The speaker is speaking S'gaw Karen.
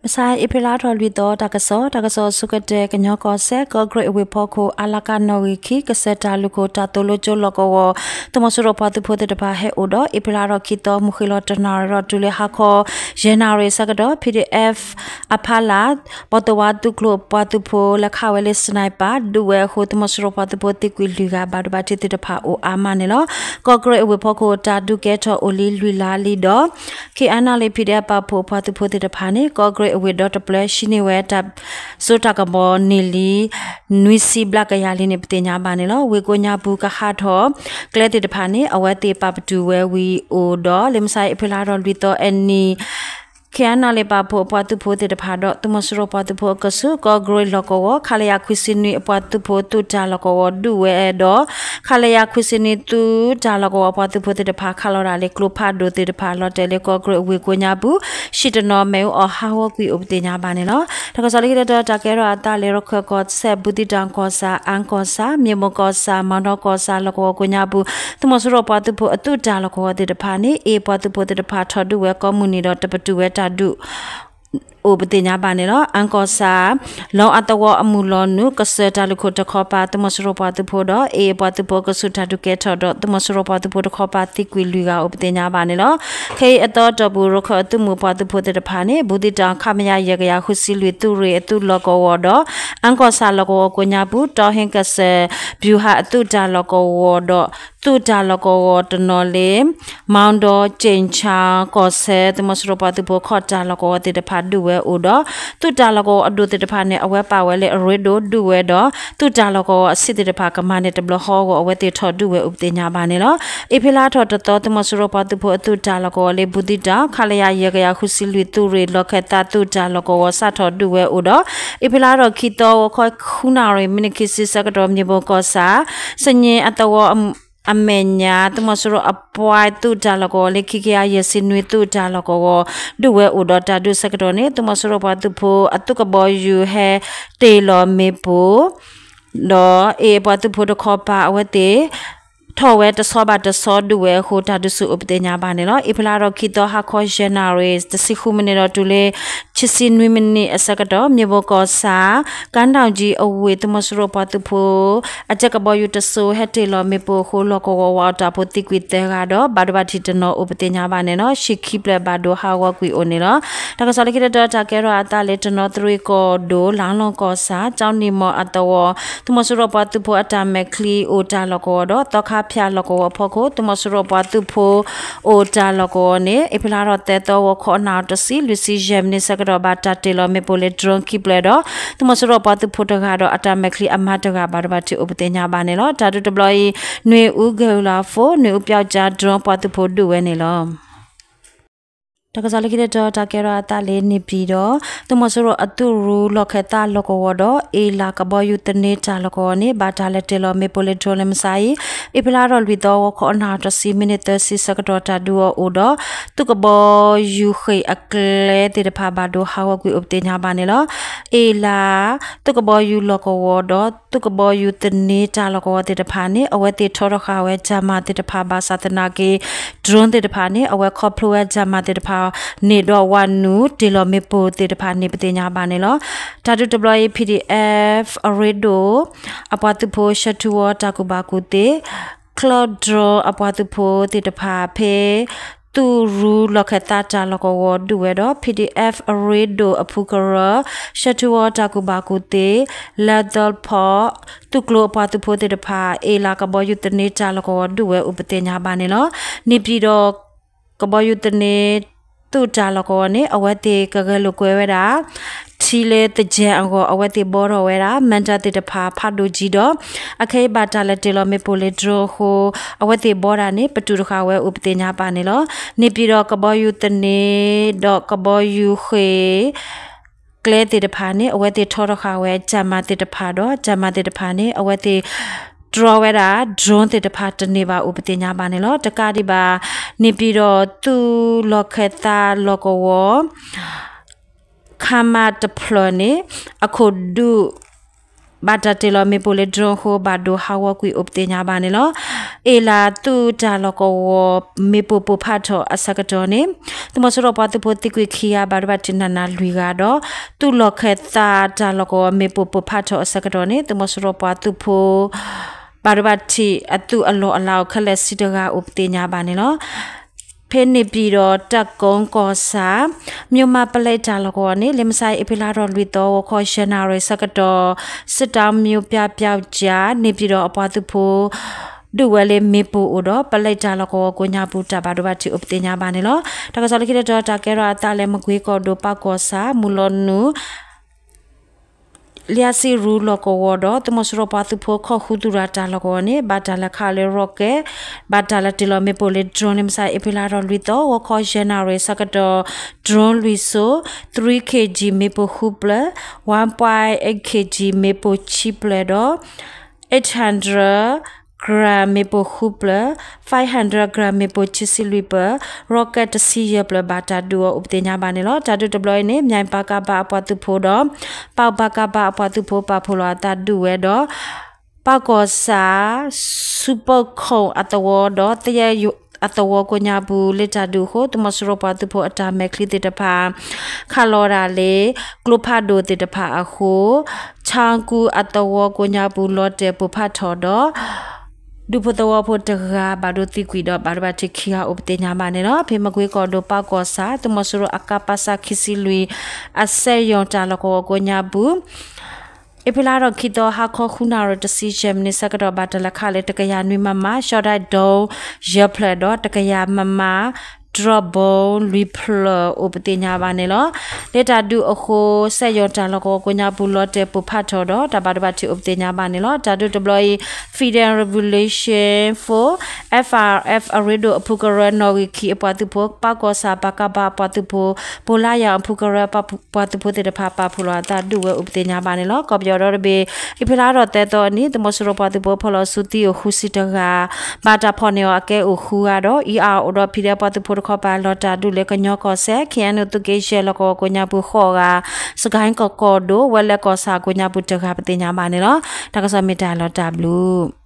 မဆါ အ့ဖြ့လါထီၣ်လွံၢ်သီ တၢ်ကစီၣ်, တၢ်ကစီၣ်အဆိကတၢၢ် ကညီကီၢ်စဲၣ် ကီၢ်ကရ့ၣ်အဝ့ၢ်ဖီခိၣ် အလါကနီၣ်ဂံၢ်ခံ ကစၢၢ်တၢ်လုၢ်ခိၣ် တၢ်သိၣ်လိကၠိလီၢ်ကဝီၤ သုးမီၤစိရိၤပှၤသုးဖိသ့ၣ်တဖၣ်ဟဲအိၣ်ဒီး အ့ဖြ့လါထီၣ်ခံသီ မုၢ်ဃ့ၢ်လီၤတနၣ်ရံၣ်ဒီးတုၤလၢဟါခီ ယဲၢ်နၣ်ရံၣ်ဆၢကတီၢ် ပီၣ်သူဝါသုးကျိၤအဖီလာ် ဘီၣ်သိၣ်ဝါသုးကျိၤပှၤသုးဖိ လဲၤခးဝဲလၢ sniper ဒုးဝဲအဃိ သုးမီၤစိရိၤပှၤသုးဖိသံကွံာ်လွံၢ်ဂၤ ဘၣ်ဒိဘၣ်ထံးသ့ၣ်တဖၣ်အိၣ်အါမးန့ၣ်လီၤ. ကီၢ်ကရ့ၣ်အဝ့ၢ်ဖီခိၣ် တၢ်ဒုးကဲထီၣ်အိၣ်လံလွံၢ်လါလံဒီး ခ့ၣ်အဲၣ်နဲၣ်လ့ၣ် ပီၣ်ဒဲၣ် ပာ်ဖှိၣ်ပှၤသုးဖိသ့ၣ်တဖၣ်န့ၣ် ကီၢ်ကရ့ၣ်အဝ့ၢ်ဒီတဖျၢၣ် ဟံးန့ၢ်ဝဲတၢ်စိတၢ်ကမီၤန့ၢ်လံ နွံဆံဘျဲၣ်ကယၤလံန့ၣ် ပသ့ၣ်ညါဘၣ်န့ၣ်လီၤ. ဝ့ၢ်ကိးညါပူၤကဟးထီၣ်ကျဲသ့ၣ်တဖၣ်န့ၣ် အဝဲသ့ၣ်ပာ်ပတုာ်ဝဲဝံၤအိၣ်ဒီး လၢမဆါ အ့ဖြ့လါထီၣ်လွံၢ်သီအနံၤ ခ့ၣ်အဲၣ်နဲၣ်လ့ၣ် ပာ်ဖှိၣ်အပှၤသုးဖိသ့ၣ်တဖၣ်ဒီး သုးမီၤစိရိၤပှၤသုးဖိအကဆူး ကီၢ်ကရ့ၣ်လီၢ်ကဝီၤ ခလရ ခွံဆံနွံ အပှၤသုးဖိသုးတၢ်လီၢ်ကဝီၤဒုးဝဲဒီး ခလရ ခွံဆံနွံ သုးတၢ်လီၢ်ကဝီၤအပှၤသုးဖိသ့ၣ်တဖၣ် ခးလီၤဒၣ်လၢကျိဖးဒိၣ်သ့ၣ်တဖၣ် လီၤတဲာ်လၢကီၢ်ကရ့ၣ်ဝ့ၢ်ကိးညါပူၤ ဟံၣ်တနီၤ မ့ၣ်အူအီၣ်ဟးဂီၤကွံာ်အိၣ်ပသ့ၣ်ညါဘၣ်န့ၣ်လီၤ. တၢ်ကစီၣ်လၢခံတတီၤ တၢ်ကဲထီၣ်အသးလၢ ရခၢၣ်ကီၢ်စဲၣ် ဘူးသံတၢ်ကီၢ်ဆၣ် အၣ်ကီၢ်ဆၣ် မ့ၢ်ဘိၣ်ကီၢ်ဆၣ် မီၤဒီကီၢ်ဆၣ် လီၢ်ကဝီၤကိးညါပူၤ သုးမီၤစိရိၤပှၤသုးဖိအသုးတၢ်လီၢ်ကဝီၤသ့ၣ်တဖၣ်န့ၣ် အ့ၣ်ပှၤသုးဖိသ့ၣ်တဖၣ်ထီၣ်ဒုးဝဲကိးမုၢ်နံၤဒီး တပတုာ်ဝဲတၢ်ဒုး အိၣ်ပသ့ၣ်ညါဘၣ်န့ၣ်လီၤ. အၣ်ကီၢ်ဆၣ် လီအသဝီအမုၢ်လီၤနုာ် ကစၢၢ်တၢ်လုၢ်ခိၣ်တခီပၤ သုးမီၤစိရိၤပှၤသုးဖိဒီး အ့ၣ်ပှၤသုးဖိအကဆူး တၢ်ဒုးကဲထီၣ်ဒီး သုးမီၤစိရိၤပှၤသုးဖိတခီပၤသံကွံာ်လွံၢ်ဂၤအိၣ်ပသ့ၣ်ညါဘၣ်န့ၣ်လီၤ. ခဲအံၤအသီအတီၢ်ပူၤ ရခၢၣ်အသုးမုၢ်ပှၤသုးဖိသ့ၣ်တဖၣ်န့ၣ် ဘူးသံတၢ် ခမရ ယဲၢ်ကယၤဃုဆံလွံၢ် သုးရ့ၣ်အသုးလီၢ်ကဝီၤဒီး အၣ်ကီၢ်ဆၣ်လီၢ်ကဝီၤကိးညါပူၤ တီဟ့ကစၢၢ် ဗျူဟာ အသုးတၢ်လီၢ်ကဝီၤဒီး သုးတၢ်လီၢ်ကဝီၤတနီၤလၢ မီၤဒီ ကၠ့ၣ်ဆၣ် ကီၢ်ဆၢ သုးမီၤစိရိၤပှၤသုးဖိခီၣ်တၢ်လီၢ်ကဝီၤသ့ၣ်တဖၣ်ဒုးဝဲအိၣ်ဒီး သုးတၢ်လီၢ်ကဝီၤအဒိၣ်သ့ၣ်တဖၣ်န့ၣ် အဝဲပာ်ဝဲလၢအရ့ဒိၣ်ဒုးဝဲဒီး သုးတၢ်လီၢ်ကဝီၤအဆံးသ့ၣ်တဖၣ်ကမၤန့ၢ်တဘျီဃီအဂီၢ် အဝဲသ့ၣ်ထီၣ်ဒုးဝဲအိၣ်ပသ့ၣ်ညါဘၣ်န့ၣ်လီၤ. အ့ဖြ့လါထီၣ်တသီ သုးမီၤစိရိၤပှၤသုးဖိအသုးတၢ်လီၢ်ကဝီၤလၢ ဘူးသံတၢ် ခလရ ယဲၢ်ကယၤဃုဆံလွံၢ် သုးရ့ၣ်လီၢ်ခၢၣ်သးသုးတၢ်လီၢ်ကဝီၤ စးထီၣ်ဒုးဝဲအိၣ်ဒီး အ့ဖြ့လါထီၣ်ခံသီ ဂီၤခီဃုနၣ်ရံၣ် မံးနံးခံဆံဆၢကတီၢ် မ့ၢ်ဘိၣ်ကီၢ်ဆၣ် စည့အသဝီအမဲာ်ညါ သုးမီၤစိရိၤအပှၤသုးတၢ်လီၢ်ကဝီၤလၢ ခံကယၤယဲၢ်ဆံနွံ သုးတၢ်လီၢ်ကဝီၤ ဒုးဝဲအိၣ်ဒီးတၢ်ဒုးဆၢကတီၢ်န့ၣ် သုးမီၤစိရိၤပှၤသုးဖိအသုးကဘီယူၤဟဲတ့ၢ်လီၤမ့ၣ်ပိၢ် ဒီးအ့ၣ်ပှၤသုးဖိတခီပၤအဝဲသ့ၣ် ထီၣ်ဝဲတဆီဘၣ်တဆီဒုးဝဲအဃိ တၢ်ဒုးဆူၣ်အိၣ်ပသ့ၣ်ညါဘၣ်န့ၣ်လီၤ. အ့ဖြ့လါထီၣ်ခံသီ ဟါခီယဲၢ်နၣ်ရံၣ် တဆံဃုမံးနံးဒီးတုၤလၢ ခံဆံနွံမံးနံးအဆၢကတီၢ် မ့ၢ်ဘိၣ်ကီၢ်ဆၣ် ကၣ်နၣ်ကၠံအဝ့ၢ် သုးမီၤစိရိၤပှၤသုးဖိ အကဲကဘီယူၤတစိၤ ဟဲတ့ၢ်လီၤမ့ၣ်ပိၢ်အဃိ လီၢ်ကဝီၤဝးအီၣ်တၢ်ဖိသံကွံာ်သၢဂၤဒီး ဘၣ်ဒိဘၣ်ထံးတနီၤအိၣ်ပသ့ၣ်ညါဘၣ်န့ၣ်လီၤ. ဟံၣ်ခံဖျၢၣ်ဘၣ်ဒိဟးဂီၤကွံာ်အိၣ်န့ၣ်လီၤ. တၢ်ကစီၣ်လၢခံတတီၤ တၢ်ကဲထီၣ်အသးလၢ တနီသရံၣ်ကီၢ်ဒိၣ် လါလီၢ်ကီၢ်ဆၣ် ကၠီနံၣ်မီၢ်အသဝီ သုးမီၤစိရိၤပှၤသုးဖိအတၢ်မဲာ်ချံအိၣ်တၢ်လီၢ်ကဝီၤဒီး သီခါဖၠၣ်လီၢ်ကဝီၤအဖီခိၣ် သုးမီၤစိရိၤပှၤသုးဖိအိၣ်တၢ်လီၢ်ကဝီၤန့ၣ် အ့ဖြ့လါထီၣ်သၢသီ ဂီၤခီနၣ်ရံၣ်တဆံ လွံၢ်ဆံယဲၢ်မံးနံးဆၢကတီၢ် ဘၣ်တၢ်တ့ၢ်လီၤမ့ၣ်ပိၢ်လၢ drone ခံဖျၢၣ်ဒီး သုးမီၤစိရိၤပှၤသုးဖိတဂၤဒီး အတၢ်မဲာ်ချံအမါတဂၤ ဘၣ်ဒိဘၣ်ထံးအိၣ်ပသ့ၣ်ညါဘၣ်န့ၣ်လီၤ. တၢ်ဒုးတဘျီအံၤ နွေဦး ဂဲၤလီၤဖိ နွေဦး ပြောက်ကျား drone ပှၤသုးဖိဒုးဝဲန့ၣ်လီၤ. တၢ်ကစီၣ်လၢခံတတီၤ တၢ်ကဲထီၣ်အသးလၢ န့ၣ်ပၠံၣ်ဒီး သုးမီၤစိရိၤအသုးရူလီၢ်ခၢၣ်သးလီၢ်ကဝီၤဒီး အ့လးကဘီယူၤသန့တၢ်လီၢ်ကဝီၤန့ၣ် ဘၣ်တၢ်လဲၤတ့ၢ်လီၤမ့ၣ်ပိၢ်လၢ drone လၢမုၢ်ဆါအံၤ အ့ဖြ့လါထီၣ်လွံၢ်သီ ဂီၤခီနၣ်ရံၣ်တဆံ မံးနံးသၢဆံဆၢကတီၢ် တၢ်ဒုးအီၤအိၣ်ဒီး သုးကဘီယူၤဃ့ၢ်အကျဲသ့ၣ်တဖၣ် ဘၣ်ဒိဟးဂီၤကွံာ်အိၣ်ပသ့ၣ်ညါဘၣ်န့ၣ်လီၤ. အ့လး သုးကဘီယူၤလီၢ်ကဝီၤဒီး သုးကဘီယူၤသန့တၢ်လီၢ်ကဝီၤသ့ၣ်တဖၣ်န့ၣ် အဝဲသ့ၣ်ထီထီၣ်ဃာ်ဝဲ Jammer သ့ၣ်တဖၣ် ဘၣ်ဆၣ်သနာ်က့ drone သ့ၣ်တဖၣ်န့ၣ် အဝဲခီဖျိဝဲ Jammer သ့ၣ်တဖၣ်န့ၣ်ဒီး ဝးနုာ်တ့ၢ်လီၤမ့ၣ်ပိၢ်သ့ၣ်တဖၣ်န့ၣ် ပသ့ၣ်ညါဘၣ်န့ၣ်လီၤ. တၢ်ဒုးတဘျီအံၤ PDF အရ့ဒိၣ် အပှၤသုးဖိ ဆၢထူဝီတၢ်ကူၣ်ဘၣ်ကူၣ်သ့ Cloud Drone အပှၤသုးဖိသ့ၣ်တဖၣ်ဖဲ သုးရူလီၢ်ခၢၣ်သးတၢ်လီၢ်ကဝီၤဒုးဝဲဒီး PDF အရ့ဒိၣ်အဖုကရၢ ဆၢထူဝီတၢ်ကူၣ်ဘၣ်ကူၣ်သ့ Lethal Pop သုးကျိၤအပှၤသုးဖိသ့ၣ်တဖၣ် အ့လးကဘီယူၤသန့တၢ်လီၢ်ကဝီၤဒုးဝဲအိၣ်ပသ့ၣ်ညါဘၣ်န့ၣ်လီၤ. န့ၣ်ပၠံၣ်ဒီး ကဘီယူၤသန့ သုးတၢ်လီၢ်ကဝီၤန့ၣ် အဝဲသ့ၣ်ကဂဲၤလိာ်ကွဲဝဲဒၣ် ထံလၢသယဲၢ်အဂီၢ် အဝဲသ့ၣ်ဘှီထီၣ်ဝဲဒၣ် မၢ်တၢ်သ့ၣ်တဖၣ် ဖးဒိၣ်ကၠံဒီး အခဲအံၤဘၣ်တၢ်လဲၤတ့ၢ်လီၤမ့ၣ်ပိၢ်လၢ drone အဃိ အဝဲသ့ၣ်ဘှီတၢ်န့ၣ် ပတုာ်တဃာ်ဝဲအိၣ်ပသ့ၣ်ညါဘၣ်န့ၣ်လီၤ. န့ၣ်ပၠံၣ်ဒီးကဘီယူၤသန့ ဒီးကဘီယူၤဃ့ၢ် ကျဲသ့ၣ်တဖၣ်န့ၣ် အဝဲသ့ၣ်ထီထီၣ်ဃာ်ဝဲ Jammer သ့ၣ်တဖၣ်ဒီး Jammer သ့ၣ်တဖၣ်န့ၣ် အဝဲသ့ၣ်တြီဝဲဒၣ် drone သ့ၣ်တဖၣ်တန့ၢ်ဘၣ်အိၣ်ပသ့ၣ်ညါဘၣ်န့ၣ်လီၤ. တကးဒံးဘၣ် န့ၣ်ပၠံၣ်ဒီးသုးလီၢ်ခၢၣ်သးလီၢ်ကဝီၤ ခမရ တဖျၢၣ်န့ၣ် အခိၣ်ဒုး ဘၣ်တၢ်တ့ၢ်လီၤမ့ၣ်ပိၢ်လၢ drone အဃိ ဘၣ်ဒိဟးဂီၤကွံာ်အိၣ်ပသ့ၣ်ညါဘၣ်န့ၣ်လီၤ. အ့လးသုးတၢ်လီၢ်ကဝီၤ မ့ၣ်ပိၢ်ပိၢ်ဖးထီၣ်အဆၢကတီၢ်န့ၣ် သုးမီၤစိရိၤပှၤသုးဖိသံကွံာ်ခံဂၤ ဘၣ်ဒိဘၣ်ထံးနးနးလွံၢ်ဂၤဒီး သုးလီၢ်ခၢၣ်သးတၢ်လီၢ်ကဝီၤ မ့ၣ်ပိၢ်ပိၢ်ဖးထီၣ်အဆၢကတီၢ်န့ၣ် သုးမီၤစိရိၤပှၤသုးဖိ ဘၣ်ဒိဘၣ်ထံးအသုးအလီၢ်အလၤအိၣ်ခဲလၢာ်ဆံတဂၤအိၣ်ပသ့ၣ်ညါဘၣ်န့ၣ်လီၤ. ဖဲန့ၣ်ပၠံၣ်ဒီးတၢ်ကိကီၢ်ဆၣ် မၠိၣ်မးပလဲတၢ်လီၢ်ကဝီၤန့ၣ် လၢမုၢ်ဆါအ့ဖြ့လါထီၣ်လွံၢ်သီ ဂီၤခီယဲၢ်နၣ်ရံၣ်ဆၢကတီၢ် စစ်တောင်းမြို့ ပျောက်ကျား န့ၣ်ပၠံၣ်ဒီးအပှၤသုးဖိ ဒုးဝဲလၢမ့ၣ်ပိၢ်အိၣ်ဒီး ပလဲတၢ်လီၢ်ကဝီၤကိးညါပူၤ တၢ်ဘၣ်ဒိဘၣ်ထံးအိၣ်ပသ့ၣ်ညါဘၣ်န့ၣ်လီၤ. တၢ်ကစီၣ်လၢခံတတီၤ တၢ်ကဲထီၣ်အသးလၢမကွ့ကီၢ်ဒိၣ် ပၣ်ကီၢ်ဆၣ် မုၢ်လီၤနုာ် လံစံရူလီၢ်ကဝီၤဒီး သုးမီၤစိရိၤပှၤသုးဖိ ခီၣ်ဃုသူၣ်ရၤတၢ်လီၢ်ကဝီၤန့ၣ် ဘၣ်တၢ်လဲၤခးလၢ rocket ဘၣ်တၢ်လဲၤတ့ၢ်လီၤမ့ၣ်ပိၢ်လၢ drone လၢမုၢ်ဆါအ့ဖြ့လါထီၣ်လွံၢ်သီ ဂီၤခီယဲၢ်နၣ်ရံၣ်ဆၢကတီၢ် drone လွံၢ်စိ three K G မ့ၣ်ပိၢ်ဃုဖျၢၣ် one point eight K G မ့ၣ်ပိၢ်ခံဖျၢၣ်ဒီး eight hundred gram မ့ၣ်ပိၢ်ဃုဖျၢၣ် five hundred gram မ့ၣ်ပိၢ်ခံဆံလွံၢ်ဖျၢၣ် rocket တဆံယဲၢ်ဖျၢၣ် ဘၣ်တၢ်ဒုးအီၤအိၣ်ပသ့ၣ်ညါဘၣ်န့ၣ်လီၤ. တၢ်ဒုးတဘျီအံၤန့ၣ် မၠဲၣ်ပၣ်ကၣ်ဘၣ်အပှၤသုးဖိဒီး ပၣ်ပၣ်ကၣ်ဘၣ်အပှၤသုးဖိပာ်ဖှိၣ်လီၤအသးဒုးဝဲဒီး ပၣ်ကီၢ်ဆၣ် ဆူပၢခိၣ်အသဝီဒီး သယဲၢ်အသဝီကိးညါပူၤ လၢတၢ်ဒုးအဃိ သုးမီၤစိရိၤပှၤသုးဖိအတၢ်မဲာ်ချံသ့ၣ်တဖၣ် ခးလီၤဒၣ်လၢ ကျိဖးဒိၣ်သ့ၣ်တဖၣ်အဃိ ဆၣ်ကူအသဝီကိးညါပူၤ လီၤတဲာ်ပိၢ်ဖးထီၣ်ဒီး ဒူဖိသဝီဖိတဂၤ ဘၣ်ဒိသံကွံာ်ဒီး ဘၣ်ဒိဘၣ်ထံးခံဂၤအိၣ်ပသ့ၣ်ညါဘၣ်န့ၣ်လီၤ. ဖဲမကွ့ကီၢ်ဒိၣ် ပၣ်ကီၢ်ဆၣ် သုးမီၤစိရိၤ အကပစ ခံဆံလွံၢ် အစက်ရုံ တၢ်လီၢ်ကဝီၤကိးညါပူၤ အ့ဖြ့လါထီၣ်ခံသီ ဟါခီဃုနၣ်ရံၣ်တဆံယဲၢ်မံးနံးဆၢကတီၢ် ဘၣ်တၢ်လဲၤခးလၢ တကယၤနွံ MM ရှော့တိုက်ဒုံး ယဲၢ်ဖျၢၣ်ဒီး တကယၤ MM drop bomb လွံၢ်ဖျၢၣ်အိၣ်ပသ့ၣ်ညါဘၣ်န့ၣ်လီၤ. လၢတၢ်ဒုးအဃိ စက်ရုံ တၢ်လီၢ်ကဝီၤကိးညါပူၤ လီၤတဲာ်ပိၢ်ဖးထီၣ်ဒီး တၢ်ဘၣ်ဒိဘၣ်ထံးအိၣ်ပသ့ၣ်ညါဘၣ်န့ၣ်လီၤ. တၢ်ဒုးတဘျီအံၤ Federal Revolution Force, F R F အရ့ဒိၣ်အဖုကရၢ နီၣ်ဂံၢ်ခံအပှၤသုးဖိ, ပၣ်ကီၢ်ဆၣ် ပၣ်ကၣ်ဘၣ်အပှၤသုးဖိ, ဘိလါယၤအဖုကရၢ ပှၤသုးဖိသ့ၣ်တဖၣ် ပာ်ဖှိၣ်လီၤအသးဒုးဝဲအိၣ်ပသ့ၣ်ညါဘၣ်န့ၣ်လီၤ. ကီၢ်ပယီၤဒီတဘ့ၣ် အ့ဖြ့လါထီၣ်သၢသီအနံၤ သုးမီၤစိရိၤပှၤသုးဖိ ဖီၣ်လီၤစုသံအိၣ်ဃုဆံတဂၤ ဘၣ်တၢ်ဖီၣ်န့ၢ်အီၤအကဲအိၣ်ဃုဂၤဒီး အံၤအအိၣ်ဒီး ဖံးဒဲးပှၤသုးဖိတခီပၤ လီၤတၢ်ဒုးလၢကညီကီၢ်စဲၣ် KNU သုးက့ယဲၢ်လီၢ်ကဝီၤကိးညါပူၤဃိးဂၤ, စကဲၣ်ကီၢ်ဒိၣ် ဝဲလဲၤကီၢ်ဆၣ်ကိးညါပူၤတဂၤ ပသ့ၣ်ညါဘၣ်န့ၣ်လီၤ. တၢ်ကစီၣ်မ့ၢ်တၢ်လီၤတၢ်ဘျုး